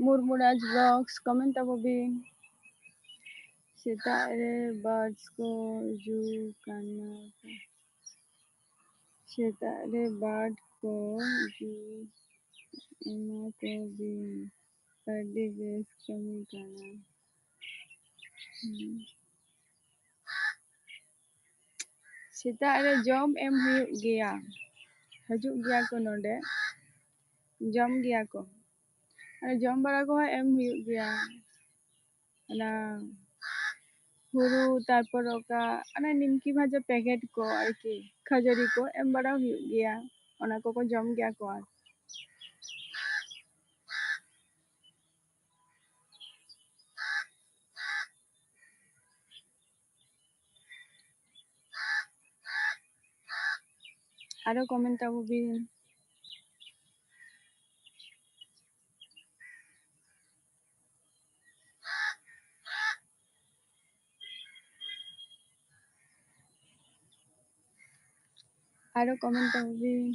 ᱢᱩᱨᱢᱩᱨᱟᱡᱽ Vlogs, comment ᱛᱟᱵᱚ ᱵᱤᱱ᱾ ᱥᱮᱛᱟᱜ ᱨᱮ birds ᱠᱚ ᱡᱩ ᱠᱟᱱᱟ ᱠᱚ᱾ ᱥᱮᱛᱟᱜ ᱨᱮ bird ᱠᱚ ᱡᱩ ᱮᱢᱟ ᱠᱚ ᱵᱤᱱ᱾ ᱟᱹᱰᱤ ᱵᱮᱥ ᱠᱟᱹᱢᱤ ᱠᱟᱱᱟ᱾ ᱦᱩᱸ᱾ ᱥᱮᱛᱟᱜ ᱨᱮ ᱡᱚᱢ ᱮᱢ ᱦᱩᱭᱩᱜ ᱜᱮᱭᱟ, ᱦᱤᱡᱩᱜ ᱜᱮᱭᱟ ᱠᱚ ᱱᱚᱰᱮ, ᱡᱚᱢ ᱜᱮᱭᱟ ᱠᱚ᱾ ᱟᱨ ᱡᱚᱢ ᱵᱟᱲᱟ ᱠᱚᱦᱚᱸ ᱮᱢ ᱦᱩᱭᱩᱜ ᱜᱮᱭᱟ᱾ ᱚᱱᱟ ᱦᱩᱲᱩ, ᱛᱟᱨᱯᱚᱨ ᱚᱠᱟ ᱚᱱᱟ ᱱᱤᱢᱠᱤ ᱵᱷᱟᱡᱟ packet ᱠᱚ ᱟᱨᱠᱤ, ᱠᱷᱟᱹᱡᱟᱹᱲᱤ ᱠᱚ ᱮᱢ ᱵᱟᱲᱟ ᱦᱩᱭᱩᱜ ᱜᱮᱭᱟ, ᱚᱱᱟ ᱠᱚᱠᱚ ᱡᱚᱢ ᱜᱮᱭᱟ ᱠᱚ᱾ ᱟᱨ ᱟᱨᱚ comment ᱛᱟᱵᱚ ᱵᱤᱱ᱾ ᱟᱨᱚ comment ᱛᱟᱵᱚ ᱵᱤᱱ᱾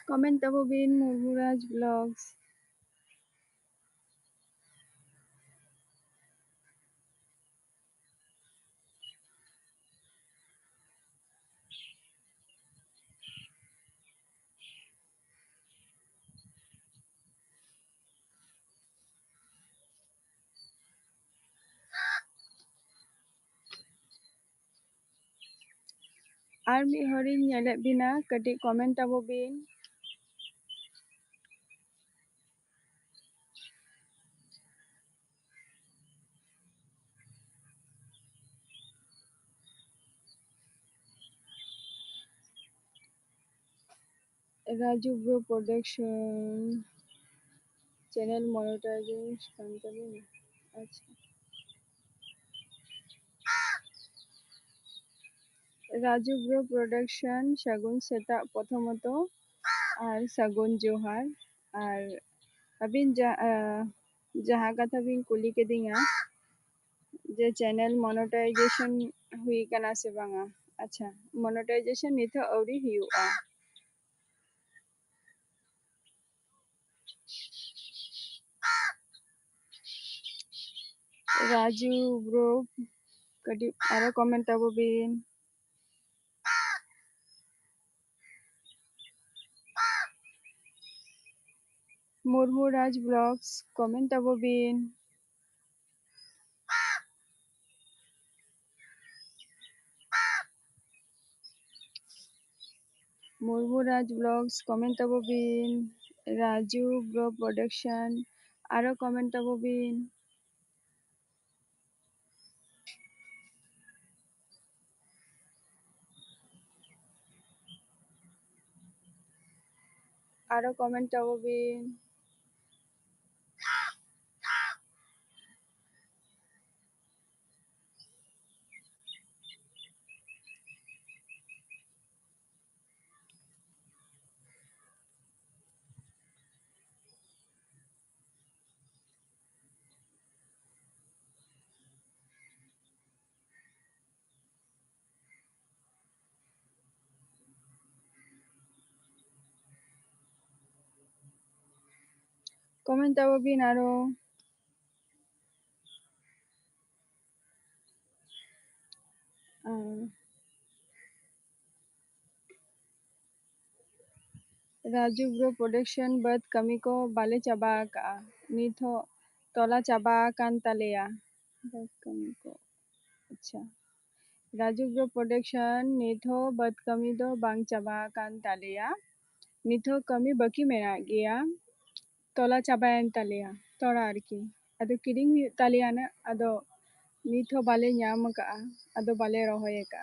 Comment ᱛᱟᱵᱚ ᱵᱤᱱ, ᱢᱩᱨᱢᱩᱨᱟᱡᱽ Vlogs᱾ ᱟᱨ ᱢᱤᱫ ᱦᱚᱲᱤᱧ ᱧᱮᱞᱮᱫ ᱵᱤᱱᱟ, ᱠᱟᱹᱴᱤᱡ comment ᱟᱵᱚ ᱵᱤᱱ᱾ Raju Bro Production channel monetize ᱠᱟᱱ ᱛᱟᱵᱤᱱᱟ? ᱟᱪᱪᱷᱟ᱾ Raju Bro Production, ᱥᱟᱹᱜᱩᱱ ᱥᱮᱛᱟᱜ ᱯᱨᱚᱛᱷᱚᱢᱚᱛᱚ, ᱟᱨ ᱥᱟᱹᱜᱩᱱ ᱡᱚᱦᱟᱨ᱾ ᱟᱨ ᱟᱹᱵᱤᱱ ᱡᱟ-, ᱟ, ᱡᱟᱦᱟᱸ ᱠᱟᱛᱷᱟ ᱵᱤᱱ ᱠᱩᱞᱤ ᱠᱤᱫᱤᱧᱟ ᱡᱮ channel monetization ᱦᱩᱭ ᱠᱟᱱᱟ ᱥᱮ ᱵᱟᱝᱟ? ᱟᱪᱪᱷᱟ, monetization ᱱᱤᱛᱚᱜ ᱟᱹᱣᱨᱤ ᱦᱩᱭᱩᱜᱼᱟ᱾ ᱨᱟᱡᱩ Bro, ᱠᱟᱹᱴᱤᱡ ᱟᱨᱚ comment ᱟᱵᱚ ᱵᱤᱱ᱾ ᱢᱩᱨᱢᱩ ᱨᱟᱡᱽ Vlogs, comment ᱟᱵᱚ ᱵᱤᱱ᱾ ᱢᱩᱨᱢᱩ ᱨᱟᱡᱽ Vlogs, comment ᱟᱵᱚ ᱵᱤᱱ᱾ ᱨᱟᱡᱩ Bro Production, ᱟᱨᱚ comment ᱟᱵᱚ ᱵᱤᱱ᱾ ᱟᱨᱚ comment ᱟᱵᱚ ᱵᱤᱱ᱾ Comment ᱛᱟᱵᱚ ᱵᱤᱱ ᱟᱨᱚ᱾ ᱟᱨ ᱨᱟᱡᱩ ᱵᱨᱳ ᱯᱨᱚᱰᱟᱠᱥᱚᱱ ᱵᱟᱹᱫᱽ ᱠᱟᱹᱢᱤ ᱠᱚ ᱵᱟᱞᱮ ᱪᱟᱵᱟ ᱟᱠᱟᱜᱼᱟ, ᱱᱤᱛ ᱦᱚᱸ ᱛᱚᱞᱟ ᱪᱟᱵᱟ ᱟᱠᱟᱱ ᱛᱟᱞᱮᱭᱟ᱾ ᱵᱟᱹᱫᱽ ᱠᱟᱹᱢᱤ ᱠᱚ, ᱟᱪᱪᱷᱟ᱾ ᱨᱟᱡᱩ ᱵᱨᱳ ᱯᱨᱚᱰᱟᱠᱥᱚᱱ, ᱱᱤᱛ ᱦᱚᱸ ᱵᱟᱹᱫᱽ ᱠᱟᱹᱢᱤ ᱫᱚ ᱵᱟᱝ ᱪᱟᱵᱟ ᱟᱠᱟᱱ ᱛᱟᱞᱮᱭᱟ, ᱱᱤᱛ ᱦᱚᱸ ᱠᱟᱹᱢᱤ ᱵᱟᱹᱠᱤ ᱢᱮᱱᱟᱜ ᱜᱮᱭᱟ᱾ ᱛᱚᱞᱟ ᱪᱟᱵᱟᱭᱮᱱ ᱛᱟᱞᱮᱭᱟ, ᱛᱚᱲᱟ ᱟᱨᱠᱤ, ᱟᱫᱚ ᱠᱤᱨᱤᱧ ᱦᱩᱭᱩᱜ ᱛᱟᱞᱮᱭᱟ ᱱᱟᱜ, ᱟᱫᱚ ᱱᱤᱛ ᱦᱚᱸ ᱵᱟᱞᱮ ᱧᱟᱢ ᱟᱠᱟᱜᱼᱟ, ᱟᱫᱚ ᱵᱟᱞᱮ ᱨᱚᱦᱚᱭ ᱟᱠᱟᱜᱼᱟ᱾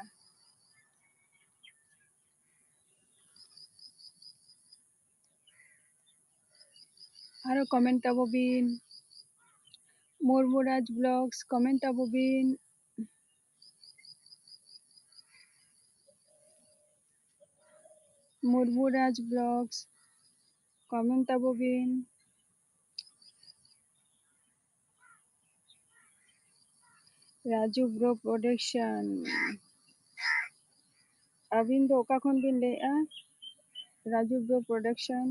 ᱟᱨᱚ comment ᱛᱟᱵᱚ ᱵᱤᱱ, ᱢᱩᱨᱢᱩ ᱨᱟᱡᱽ ᱵᱞᱚᱜᱥ, comment ᱛᱟᱵᱚ ᱵᱤᱱ᱾ ᱢᱩᱨᱢᱩ ᱨᱟᱡᱽ ᱵᱞᱚᱜᱥ, comment ᱛᱟᱵᱚ ᱵᱤᱱ᱾ ᱨᱟᱡᱩ ᱵᱨᱳ ᱯᱨᱚᱰᱟᱠᱥᱚᱱ, ᱟᱹᱵᱤᱱ ᱫᱚ ᱚᱠᱟ ᱠᱷᱚᱱ ᱵᱤᱱ ᱞᱟᱹᱭᱮᱫᱼᱟ? Raju bro production.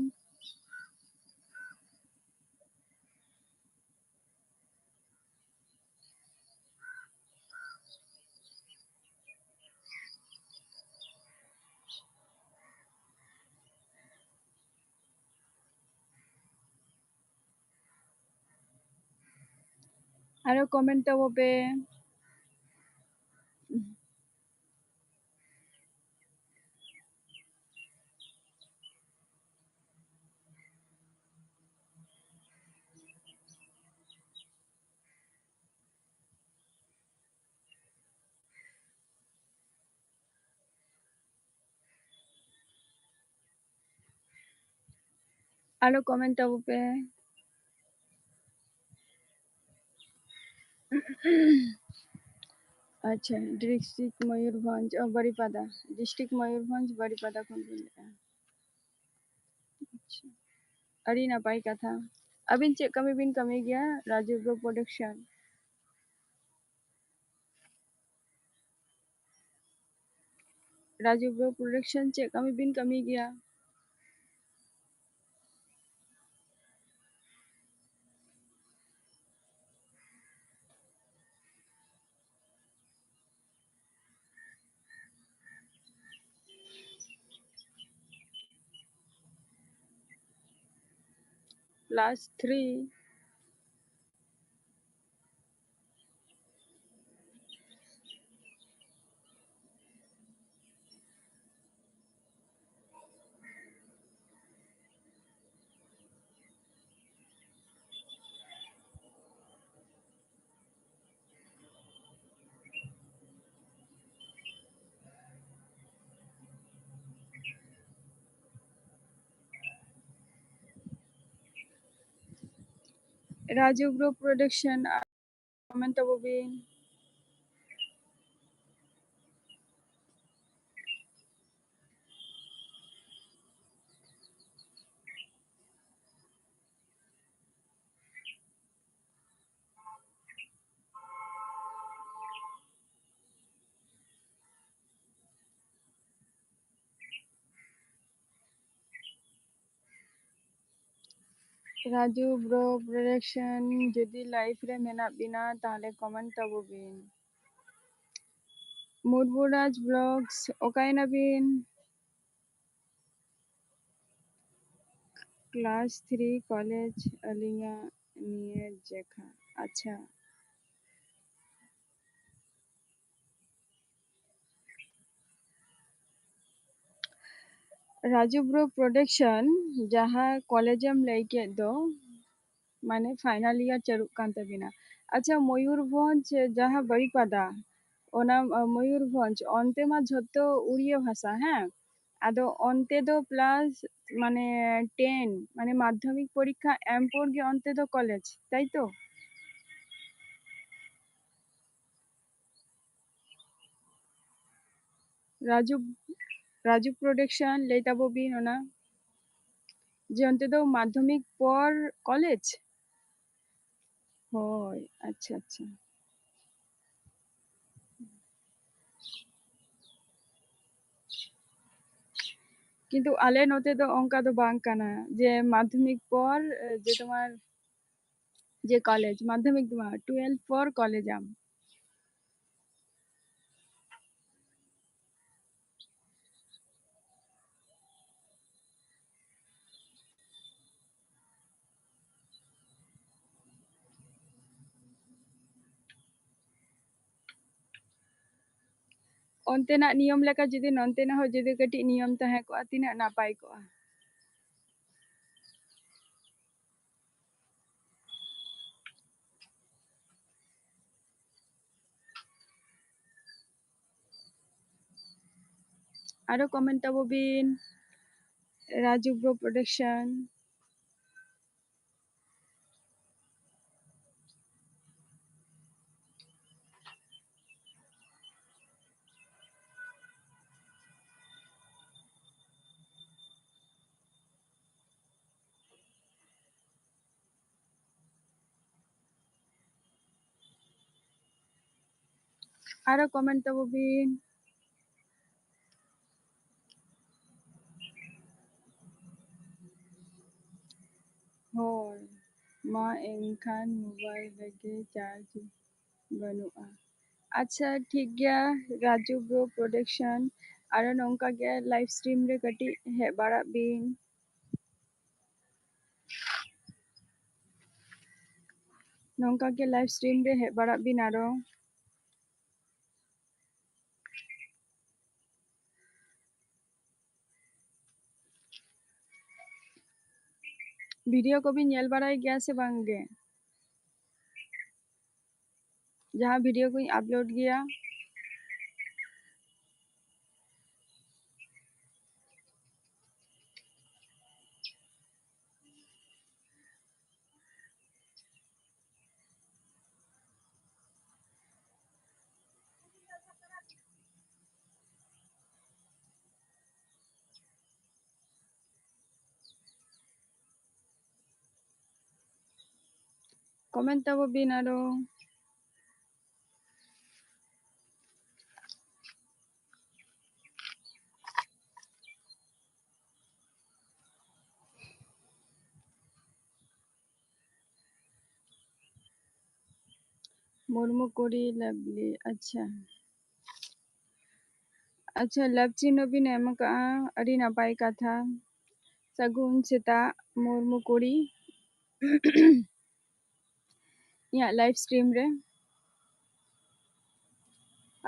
ᱟᱨᱚ comment ᱛᱟᱵᱚ ᱯᱮ᱾ ᱟᱞᱚ comment ᱛᱟᱵᱚ ᱯᱮ᱾ ᱟᱪᱪᱷᱟ, district ᱢᱚᱭᱩᱨᱵᱷᱚᱸᱡᱽ, ᱚ, ᱵᱟᱨᱤᱯᱟᱫᱟ, district ᱢᱚᱭᱩᱨᱵᱷᱚᱸᱡᱽ, ᱵᱟᱨᱤᱯᱟᱫᱟ ᱠᱷᱚᱱ ᱵᱤᱱ ᱞᱟᱹᱭᱮᱫᱼᱟ᱾ ᱟᱪᱪᱷᱟ, ᱟᱹᱰᱤ ᱱᱟᱯᱟᱭ ᱠᱟᱛᱷᱟ᱾ ᱟᱹᱵᱤᱱ ᱪᱮᱫ ᱠᱟᱹᱢᱤ ᱵᱤᱱ ᱠᱟᱹᱢᱤ ᱜᱮᱭᱟ? Raju bro production. Raju bro production ᱪᱮᱫ ᱠᱟᱹᱢᱤ ᱵᱤᱱ ᱠᱟᱹᱢᱤ ᱜᱮᱭᱟ? class three. Raju bro production, comment ᱛᱟᱵᱚ ᱵᱤᱱ᱾ ᱨᱟᱡᱩ ᱵᱨᱳ ᱯᱨᱚᱰᱟᱠᱥᱚᱱ, ᱡᱩᱫᱤ ᱞᱟᱭᱤᱵᱷ ᱨᱮ ᱢᱮᱱᱟᱜ ᱵᱤᱱᱟ, ᱛᱟᱦᱚᱞᱮ ᱠᱚᱢᱮᱱᱴ ᱛᱟᱵᱚ ᱵᱤᱱ᱾ ᱢᱩᱨᱢᱩᱨᱟᱡᱽ ᱵᱞᱚᱜᱥ, ᱚᱠᱟᱭᱮᱱᱟ ᱵᱤᱱ? ᱠᱞᱟᱥ ᱛᱷᱨᱤ ᱠᱚᱞᱮᱡᱽ ᱟᱹᱞᱤᱧᱟᱜ ᱱᱤᱭᱟᱹ ᱡᱮᱠᱷᱟ᱾ ᱟᱪᱪᱷᱟ᱾ ᱨᱟᱡᱩ ᱵᱨᱳ ᱯᱨᱚᱰᱟᱠᱥᱚᱱ, ᱡᱟᱦᱟᱸ ᱠᱚᱞᱮᱡᱽ ᱮᱢ ᱞᱟᱹᱭ ᱠᱮᱫ ᱫᱚ, ᱢᱟᱱᱮ ᱯᱷᱟᱭᱱᱟᱞ ᱤᱭᱟᱨ ᱪᱟᱹᱞᱩᱜ ᱠᱟᱱ ᱛᱟᱵᱤᱱᱟ᱾ ᱟᱪᱪᱷᱟ, ᱢᱚᱭᱩᱨᱵᱷᱚᱸᱡᱽ ᱡᱟᱦᱟᱸ ᱵᱟᱨᱤᱯᱟᱫᱟ, ᱚᱱᱟ, ᱟᱸ, ᱢᱚᱭᱩᱨᱵᱷᱚᱸᱡᱽ, ᱚᱱᱛᱮ ᱢᱟ ᱡᱷᱚᱛᱚ ᱩᱲᱤᱭᱟ ᱵᱷᱟᱥᱟ, ᱦᱮᱸ? ᱟᱫᱚ ᱚᱱᱛᱮ ᱫᱚ ᱠᱞᱟᱥ, ᱢᱟᱱᱮ, ᱴᱮᱱ, ᱢᱟᱱᱮ, ᱢᱟᱫᱽᱫᱷᱚᱢᱤᱠ ᱯᱚᱨᱤᱠᱠᱷᱟ ᱮᱢ ᱯᱚᱨ ᱜᱮ ᱚᱱᱛᱮ ᱫᱚ ᱠᱚᱞᱮᱡᱽ, ᱛᱟᱭ ᱛᱚ? ᱨᱟᱡᱩ, ᱨᱟᱡᱩ ᱯᱨᱚᱰᱟᱠᱥᱚᱱ, ᱞᱟᱹᱭ ᱛᱟᱵᱚ ᱵᱤᱱ ᱚᱱᱟ, ᱡᱮ ᱚᱱᱛᱮ ᱫᱚ ᱢᱟᱫᱽᱫᱷᱚᱢᱤᱠ ᱯᱚᱨ ᱠᱚᱞᱮᱡᱽ? ᱦᱳᱭ, ᱟᱪᱪᱷᱟ, ᱟᱪᱪᱷᱟ᱾ ᱠᱤᱱᱛᱩ ᱟᱞᱮ ᱱᱚᱛᱮ ᱫᱚ ᱚᱱᱠᱟ ᱫᱚ ᱵᱟᱝ ᱠᱟᱱᱟ ᱡᱮ ᱢᱟᱫᱽᱫᱷᱚᱢᱤᱠ ᱯᱚᱨ, ᱮ, ᱡᱮ ᱛᱳᱢᱟᱨ ᱡᱮ ᱠᱚᱞᱮᱡᱽ, ᱢᱟᱫᱽᱫᱷᱚᱢᱤᱠ ᱫᱚ ᱵᱟᱝ, ᱴᱩᱭᱮᱞᱵᱷ ᱯᱚᱨ ᱠᱚᱞᱮᱡᱽ ᱟᱢ᱾ ᱚᱱᱛᱮᱱᱟᱜ ᱱᱤᱭᱚᱢ ᱞᱮᱠᱟ ᱡᱩᱫᱤ ᱱᱚᱱᱛᱮᱱᱟᱜ ᱦᱚᱸ ᱡᱩᱫᱤ ᱠᱟᱹᱴᱤᱡ ᱱᱤᱭᱚᱢ ᱛᱟᱦᱮᱸ ᱠᱚᱜᱼᱟ, ᱛᱤᱱᱟᱹᱜ ᱱᱟᱯᱟᱭ ᱠᱚᱜᱼᱟ᱾ ᱟᱨᱚ comment ᱛᱟᱵᱚ ᱵᱤᱱ, ᱨᱟᱡᱩ Bro Production᱾ ᱟᱨᱚ comment ᱛᱟᱵᱚ ᱵᱤᱱ᱾ ᱦᱳᱭ, ᱢᱟ ᱮᱱᱠᱷᱟᱱ mobile ᱨᱮᱜᱮ charge ᱵᱟᱹᱱᱩᱜᱼᱟ᱾ ᱟᱪᱪᱷᱟ, ᱴᱷᱤᱠ ᱜᱮᱭᱟ, ᱨᱟᱡᱩ Bro Production, ᱟᱨᱚ ᱱᱚᱝᱠᱟ ᱜᱮ live stream ᱨᱮ ᱠᱟᱹᱴᱤᱡ ᱦᱮᱡ ᱵᱟᱲᱟᱜ ᱵᱤᱱ᱾ ᱱᱚᱝᱠᱟ ᱜᱮ live stream ᱨᱮ ᱦᱮᱡ ᱵᱟᱲᱟᱜ ᱵᱤᱱ ᱟᱨᱚ᱾ video ᱠᱚᱵᱤᱱ ᱧᱮᱞ ᱵᱟᱲᱟᱭ ᱜᱮᱭᱟ ᱥᱮ ᱵᱟᱝ ᱜᱮ? ᱡᱟᱦᱟᱸ video ᱠᱚᱧ upload ᱜᱮᱭᱟ᱾ comment ᱛᱟᱵᱚ ᱵᱤᱱ ᱟᱨᱚ᱾ ᱢᱩᱨᱢᱩ ᱠᱩᱲᱤ ᱞᱟᱵᱷᱞᱤ, ᱟᱪᱪᱷᱟ᱾ ᱟᱪᱪᱷᱟ, love ᱪᱤᱱᱦᱟᱹ ᱵᱤᱱ ᱮᱢ ᱟᱠᱟᱫᱼᱟ, ᱟᱹᱰᱤ ᱱᱟᱯᱟᱭ ᱠᱟᱛᱷᱟ᱾ ᱥᱟᱹᱜᱩᱱ ᱥᱮᱛᱟᱜ ᱢᱩᱨᱢᱩ ᱠᱩᱲᱤ, ᱤᱧᱟᱹᱜ live stream ᱨᱮ᱾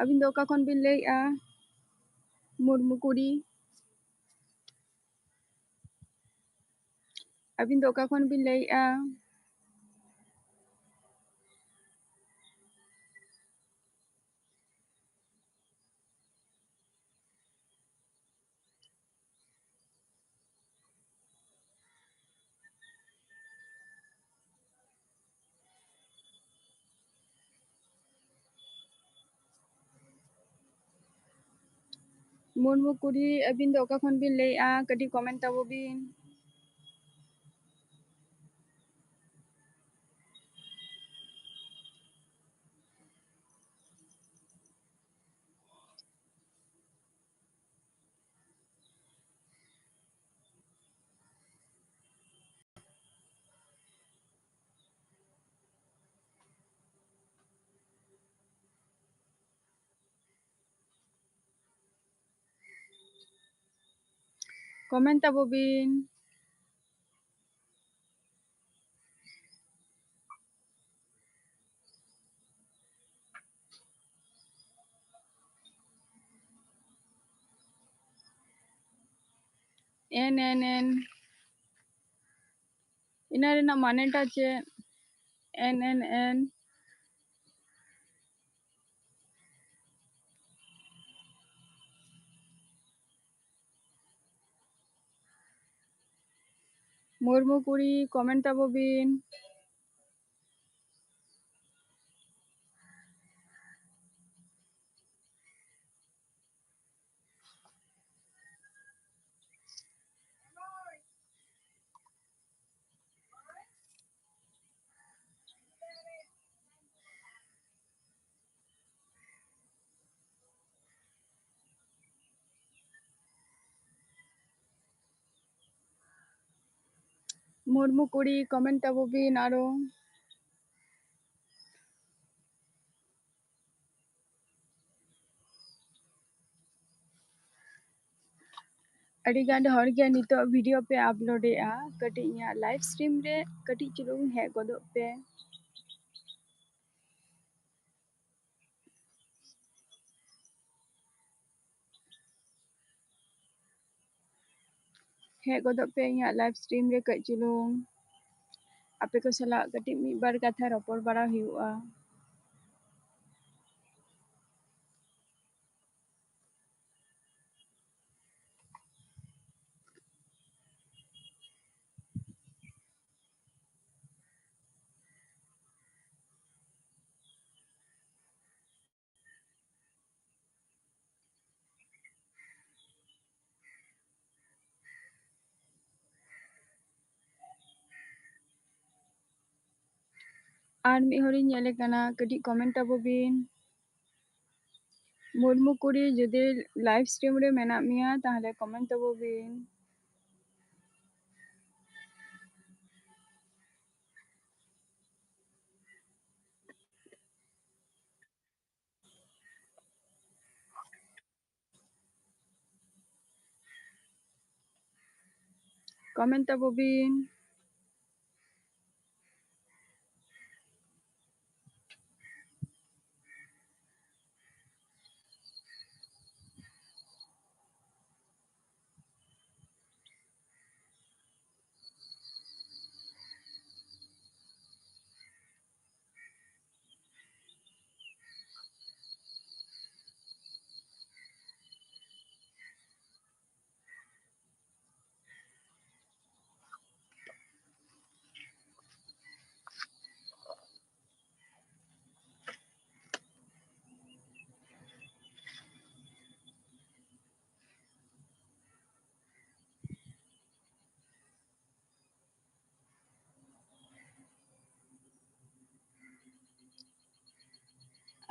ᱟᱹᱵᱤᱱ ᱫᱚ ᱚᱠᱟ ᱠᱷᱚᱱ ᱵᱤᱱ ᱞᱟᱹᱭᱮᱜᱼᱟ? ᱢᱩᱨᱢᱩ ᱠᱩᱲᱤ᱾ ᱟᱹᱵᱤᱱ ᱫᱚ ᱚᱠᱟ ᱠᱷᱚᱱ ᱵᱤᱱ ᱞᱟᱹᱭᱮᱜᱼᱟ? ᱢᱩᱨᱢᱩ ᱠᱩᱲᱤ, ᱟᱹᱵᱤᱱ ᱫᱚ ᱚᱠᱟ ᱠᱷᱚᱱ ᱵᱤᱱ ᱞᱟᱹᱭᱮᱜᱼᱟ? ᱠᱟᱹᱴᱤᱡ comment ᱛᱟᱵᱚ ᱵᱤᱱ᱾ Comment ᱛᱟᱵᱚ ᱵᱤᱱ᱾ N N N, ᱤᱱᱟᱹ ᱨᱮᱱᱟᱜ ᱢᱟᱱᱮᱴᱟ ᱪᱮᱫ? N N N. ᱢᱩᱨᱢᱩ ᱠᱩᱲᱤ, comment ᱛᱟᱵᱚ ᱵᱤᱱ᱾ ᱢᱩᱨᱢᱩ ᱠᱩᱲᱤ, comment ᱛᱟᱵᱚ ᱵᱤᱱ ᱟᱨᱚ᱾ ᱟᱹᱰᱤ ᱜᱟᱱ ᱦᱚᱲ ᱜᱮ ᱱᱤᱛᱚᱜ video ᱯᱮ upload ᱮᱜᱼᱟ, ᱠᱟᱹᱴᱤᱡ ᱤᱧᱟᱹᱜ live stream ᱨᱮ ᱠᱟᱹᱴᱤᱡ ᱪᱩᱞᱩᱝ ᱦᱮᱡ ᱜᱚᱫᱚᱜ ᱯᱮ᱾ ᱦᱮᱡ ᱜᱚᱫᱚᱜ ᱯᱮ ᱤᱧᱟᱹᱜ live stream ᱨᱮ ᱠᱟᱹᱡ ᱪᱩᱞᱩᱝ᱾ ᱟᱯᱮ ᱠᱚ ᱥᱟᱞᱟᱜ ᱠᱟᱹᱴᱤᱡ ᱢᱤᱫ ᱵᱟᱨ ᱠᱟᱛᱷᱟ ᱨᱚᱯᱚᱲ ᱵᱟᱲᱟ ᱦᱩᱭᱩᱜᱼᱟ᱾ ᱟᱨ ᱢᱤᱫ ᱦᱚᱲᱤᱧ ᱧᱮᱞᱮ ᱠᱟᱱᱟ, ᱠᱟᱹᱴᱤᱡ comment ᱟᱵᱚ ᱵᱤᱱ᱾ ᱢᱩᱨᱢᱩ ᱠᱩᱲᱤ, ᱡᱩᱫᱤ live stream ᱨᱮ ᱢᱮᱱᱟᱜ ᱢᱮᱭᱟ, ᱛᱟᱦᱞᱮ comment ᱟᱵᱚ ᱵᱤᱱ᱾ Comment ᱛᱟᱵᱚ ᱵᱤᱱ᱾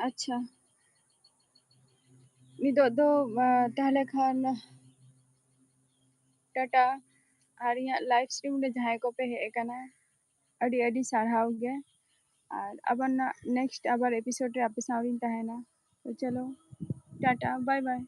ᱟᱪᱪᱷᱟ, ᱱᱤᱛᱚᱜ ᱫᱚ, ᱟᱸ, ᱛᱟᱦᱞᱮ ᱠᱷᱟᱱ ᱴᱟᱴᱟ᱾ ᱟᱨ ᱤᱧᱟᱹᱜ live stream ᱨᱮ ᱡᱟᱦᱟᱸᱭ ᱠᱚᱯᱮ ᱦᱮᱡ ᱟᱠᱟᱱᱟ, ᱟᱹᱰᱤ ᱟᱹᱰᱤ ᱥᱟᱨᱦᱟᱣ ᱜᱮ᱾ ᱟᱨ ᱟᱵᱟᱨ ᱱᱟ-, next ᱟᱵᱟᱨ episode ᱨᱮ ᱟᱯᱮ ᱥᱟᱶ ᱨᱤᱧ ᱛᱟᱦᱮᱱᱟ᱾ ᱛᱚ ᱪᱚᱞᱚ, ᱴᱟᱴᱟ, bye bye᱾